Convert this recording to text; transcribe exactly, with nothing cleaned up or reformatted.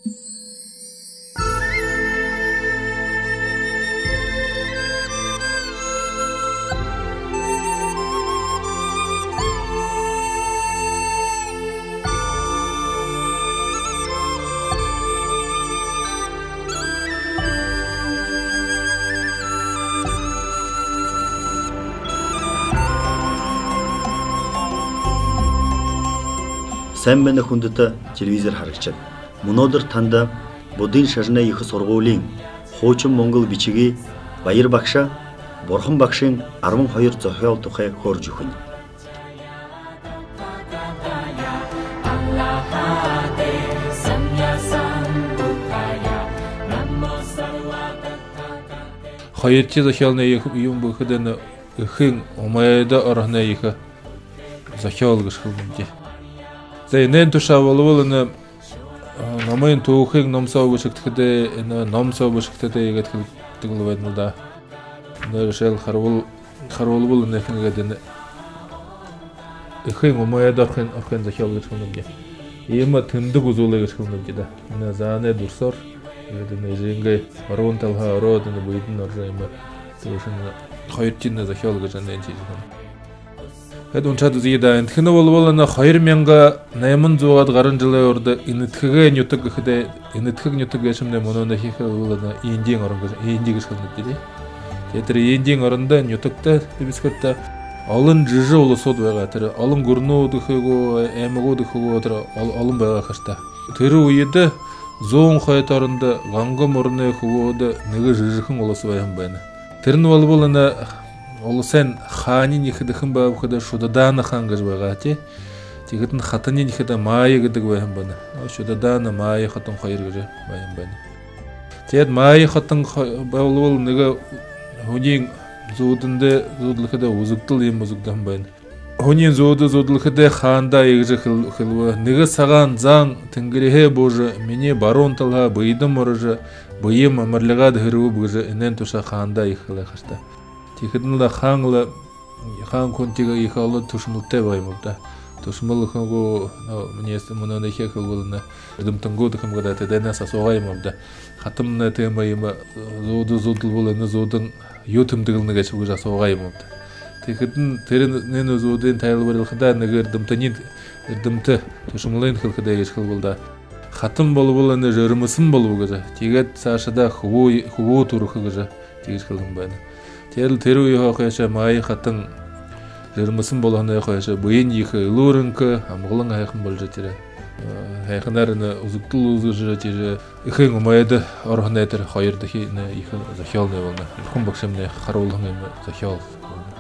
Сайн байна, хүндэтэ телевизор харагшад. Мүнөөдэр танда Буддын шажанай ехэ һургуулиин хуушан монгол бэшэгэй Баяр багша Бурхан багшын арбан хоёр зохёол тухай хөөрэжэ үгэнэ. Хоёрдохи зохёолынь юун бэ гэхэдэ, энэ эхын умайда ороһон ехэ зохёол гэжэ хэлэнэбди. За, энээн тушаа болбол энэ, а, номой түүхын ном соо бэшэгдэхэдэ, энэ ном соо бэшэгдэхэдэ иигээд хэлэдэг лэ байна лэ даа. Нэгэ жэшээл харуул-, харуулбал, энэхэн гээд энэ эхын умайда орохын, орохын зохёол гэжэ хэлэнэбди. Иимэ тэмдэг үзүүлээ гэжэ хэлэнэбди даа. Энэ заанай дүрсөөр, иигээд энэ эжынгээ оруун талаһаа ороод, энэ бэедэнь орожо, иимэ тиигэжэ энэ хоёрдохи зохёол гэжэ энэ тиижэ хэлэнэ. Хэд уншаад үзэе даа. Эндэхинь болбол энэ хоёр мянга найман зуугаад гаран жэлэй урда Энэдхэгэй нютаг гэхэдэ, Энэдхэг нютаг гээшэмнай мүнөөнэйхи хэлбэл энэ Индиин орон гэжэ, Инди гэжэ хэлэнэбди даа. Тиигээд тэрэ Индиин орондо нютагта, дэбисхэртэ олон жэжэ уласууд байгаа. Тэрэ олон гүрэнүүд гэхэ гү, аймагууд гэхэ гү, тэрэ ол-, олон байгаа ха юм даа. Тэрэ үедэ зүүн хойто орондо Ганга мүрэнэй хүбөөдэ нэгэ жэжэхэн улас байһан байна. Тэрэнь болбол энэ уласайнь хаанынь гэхэдэ хэн байгааб гэхэдэ, Шудадана хаан гэжэ байгаа, тии. Тиихэдэнь хатаниинь гэхэдэ Майя гэдэг байһан байна. Шудадана, Майя хатан хоёр гэжэ байһан байна. Тиигээд Майя хатан хо-, болбол нэгэ һүниин зүүдэндэ зүүдэлхэдэ үзэгдэл юумэ үзэгдэһэн байна. Һүниин зүүдэ зүүдэлхэдэ хаанда иигэжэ хэл-, хэлэбэ: «Нэгэ сагаан заан тэнгэриһээ буужа, минии баруун талаһаа бэедэм орожо, бэеым амарлигаад һэрибэб», — гэжэ энээн тушаа хаанда иигэжэ хэлээ ха юм даа. Тиихэдэнь лэ хаан лэ, хаан Кунтигээ ехэ олон түшэмэлтэй байгаа юм ааб даа. Түшэмэл гэхэ гү, ну, мүнөө-, мүнөөнэйхи хэлбэл энэ эрдэмтэнгүүд гэхэм гү даа, тэдэнһээ асуугаа юм ааб даа. Хатамнай тиимэ юумэ зүүдэ зүүдэлбэл, энэ зүүдэн юу тэмдэглэнэ гээшэб гэжэ асуугаа юм ааб даа. Тиихэдэнь тэрэ нэ-, нэ-, нэ зүүдыень тайлбарилхадаа, нэгэ эрдэмтэниинь, эрдэмтэ түшэмэлынь хэлэхэдэ иигэжэ хэлэбэл даа: «Хатан болбол энэ жэрмэсэн болобо», — гэжэ. Тиигээд саашадаа хүбүү, хүбүү түрэхэ гэжэ тиигэжэ хэлэһэн байна. Тиигээд лэ тэрэ үеһөө хойшо Майя хатан жэрмэсэн болоһонһоо хойшо бэень ехэ элүүр энхэ, амгалан һайхан болжо, тэрэ, э, һайханаар энэ үзэгдэл үзэжэ, тэрэ эхын умайда ороһон тэрэ хоёрдохи энэ ехэ зохёолынь болоно. Бурхан багшамнай харуулһан иимэ зохёол болоно.